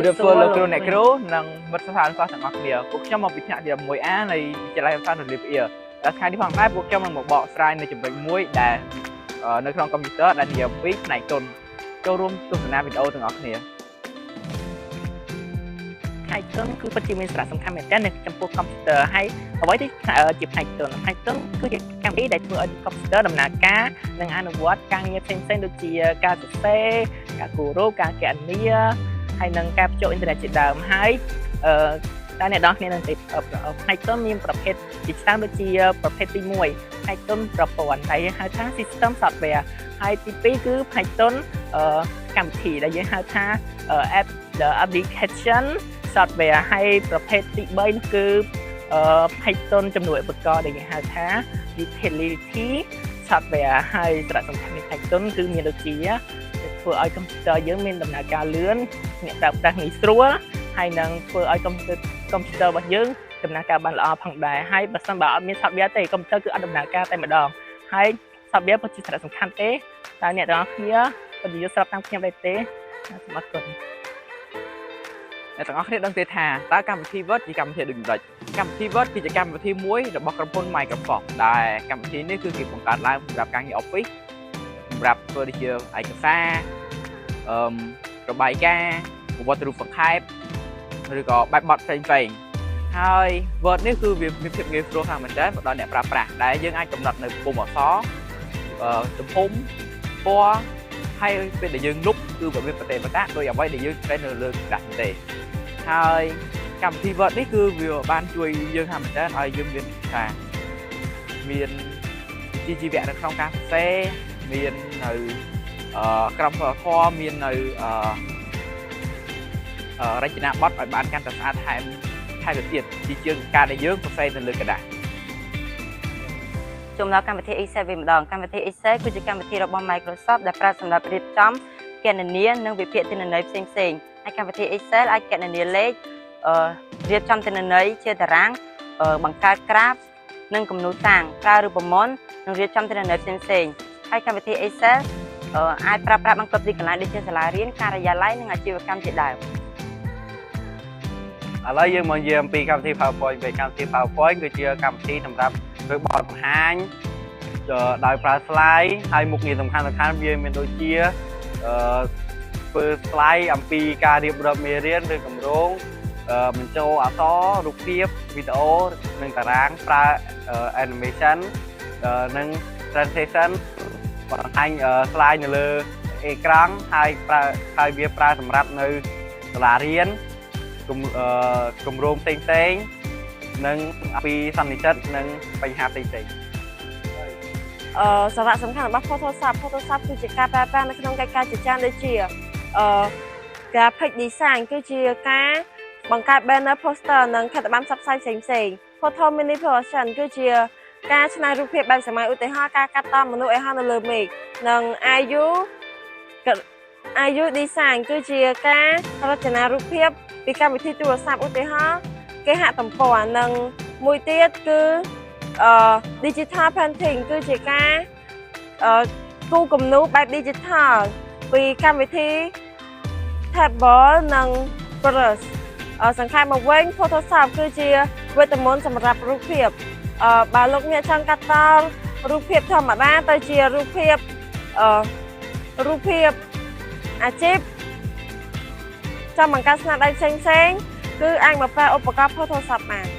ជំរាបសួរលោកគ្រូអ្នកគ្រូនិងមិត្តសិស្សានុសិស្សទាំងអស់គ្នាពួកខ្ញុំមកពីថ្នាក់ទី 11A នៃវិទ្យាល័យភាសានលីបអៀដែលថ្ងៃនេះផងដែរពួកខ្ញុំនឹងមកបកស្រាយនៅចំណុចមួយដែលនៅក្នុងកុំព្យូទ័រដែលនិយាយអំពីផ្នែកទន់ចូលរួមទស្សនាវីដេអូទាំងអស់គ្នា ផ្នែកទន់គឺពិតជាមានសារៈសំខាន់មែនទែននៅចំពោះកុំព្យូទ័រហើយអ្វីដែលជាផ្នែកទន់ផ្នែកទន់គឺជាកម្មវិធីដែលធ្វើឲ្យកុំព្យូទ័រដំណើរការនិងអនុវត្តការងារផ្សេងៗដូចជាការសរសេរការគូររូបការគណនាហើយនិងការភ្ជាប់អ៊ីនធឺណិតជាដើមហើយអឺតើអ្នកនរគ្នានឹងទេផ្នែកទន់មានប្រភេទជាច្រើនដូចជាប្រភេទទី1ផ្នែកទន់ប្រព័ន្ធដែលយើងហៅថា system software ហើយទី2គឺផ្នែកទន់កម្មវិធីដែលយើងហៅថា app the application software ហើយប្រភេទទី3នោះគឺផ្នែកទន់ជំនួយឧបករណ៍ដែលយើងហៅថា utility software ហើយសារៈសំខាន់នៃផ្នែកទន់គឺមានដូចជាធ្វើឲ្យកុំព្យូទ័រយើងមានដំណើរការលឿនអ្នកប្រើប្រាស់ងាយស្រួលហើយនឹងធ្វើឲ្យកុំព្យូទ័រកុំព្យូទ័ររបស់យើងដំណើរការបានល្អផងដែរហើយបើសិនបើអត់មាន software ទេកុំព្យូទ័រគឺអត់ដំណើរការតែម្ដងហើយ software ពិតជាសារៈសំខាន់ទេតើអ្នកទាំងអស់គ្នាពិតជាយល់ស្របតាមខ្ញុំដែរទេសូមអរគុណ អ្នកទាំងអស់គ្នាដឹងទេថាតើកម្មវិធី Word ជាកម្មវិធីដូចម្ដេចកម្មវិធី Word គឺជាកម្មវិធីមួយរបស់ក្រុមហ៊ុន Microsoft ដែលកម្មវិធីនេះគឺគេបង្កើតឡើងសម្រាប់ការងារ Office សម្រាប់ធ្វើដូចជាឯកសារអឺមរបាយការណ៍ប្រវត្តិរូបសង្ខេបឬក៏បែបបទផ្សេងផ្សេងៗហើយ Word នេះគឺវាមានភាពងាយស្រួលខ្លាំងមែនទែនដល់អ្នកប្រើប្រាស់ដែលយើងអាចកំណត់នៅពុម្ពអក្សរទំហំពណ៌ហើយពេលដែលយើងលុបគឺវាមានប្រតិបត្តិដោយអ្វីដែលយើងត្រូវនៅលើក្រដាសនោះទេ ហើយកម្មវិធី Word នេះគឺវាបានជួយយើងហាមែនតើឲ្យយើងមានថាមានវិជ្ជាជីវៈនៅក្នុងការសរសេរមាននៅក្រមសីលធម៌មាននៅរចនាបថឲ្យបានកាន់តែស្អាតថែមថែមទៅទៀតជាជាងការដែលយើងសរសេរនៅលើក្រដាស ចូលមកដល់កម្មវិធី Excel វិញម្ដងកម្មវិធី Excel គឺជាកម្មវិធីរបស់ Microsoft ដែលប្រើសម្រាប់រៀបចំគណនានិងវិភាគទិន្នន័យផ្សេងៗហើយកម្មវិធី Excel អាចគណនាលេខរៀបចំទិន្នន័យជាតារាងបង្កើតក្រាបនិងគំនូរតាំងប្រើរូបមន្តនិងរៀបចំទិន្នន័យផ្សេងៗហើយកម្មវិធី Excel អាចប្រើប្រាស់បានគ្រប់ទីកន្លែងដូចជាសាលារៀនការិយាល័យនិងអាជីវកម្មជាដើម ឥឡូវយើងមកនិយាយអំពីកម្មវិធី PowerPoint វិញកម្មវិធី PowerPoint គឺជាកម្មវិធីសម្រាប់ធ្វើបទបង្ហាញដោយប្រើ slide ហើយមុខងារសំខាន់សំខាន់វាមានដូចជាធ្វើ slide អំពីការរៀបរាប់មេរៀនឬគម្រោងបញ្ចូលអក្សររូបភាពវីដេអូនិងតារាងប្រើ animation និង transition បង្ហាញ slide នៅលើអេក្រង់ហើយប្រើហើយវាប្រើសម្រាប់នៅសាលារៀន គម្រោងផ្សេងផ្សេងៗនិងពីសន្និសិទនិងបញ្ហាផ្សេងផ្សេងៗ សារៈសំខាន់របស់ Photoshop Photoshop គឺជាការប្រើប្រាស់នៅក្នុងកិច្ចការជាច្រើនដូចជាgraphic design គឺជាការបង្កើត banner poster និងខិត្តប័ណ្ណផ្សព្វផ្សាយផ្សេងផ្សេងៗ Photo manipulation គឺជាការច្នៃរូបភាពបែបសម័យឧទាហរណ៍ការកាត់តមនុស្សឲ្យហោះនៅលើមេឃនិង IU design គឺជាការរចនារូបភាពពីកម្មវិធីទូរស័ព្ទឧទាហរណ៍គេហទំព័រនិងមួយទៀតគឺdigital painting គឺជាការគូរគំនូរបែប digital ពីកម្មវិធី Table និង Brush សង្ខេបមកវិញ Photoshop គឺជាវេទមន្តសម្រាប់រូបភាពបើលោកអ្នកចង់កាត់តរូបភាពធម្មតាទៅជារូបភាពអាជីពចង់បង្កើតស្នាដៃផ្សេងៗគឺអាចមកប្រើឧបករណ៍ Photoshop បាន។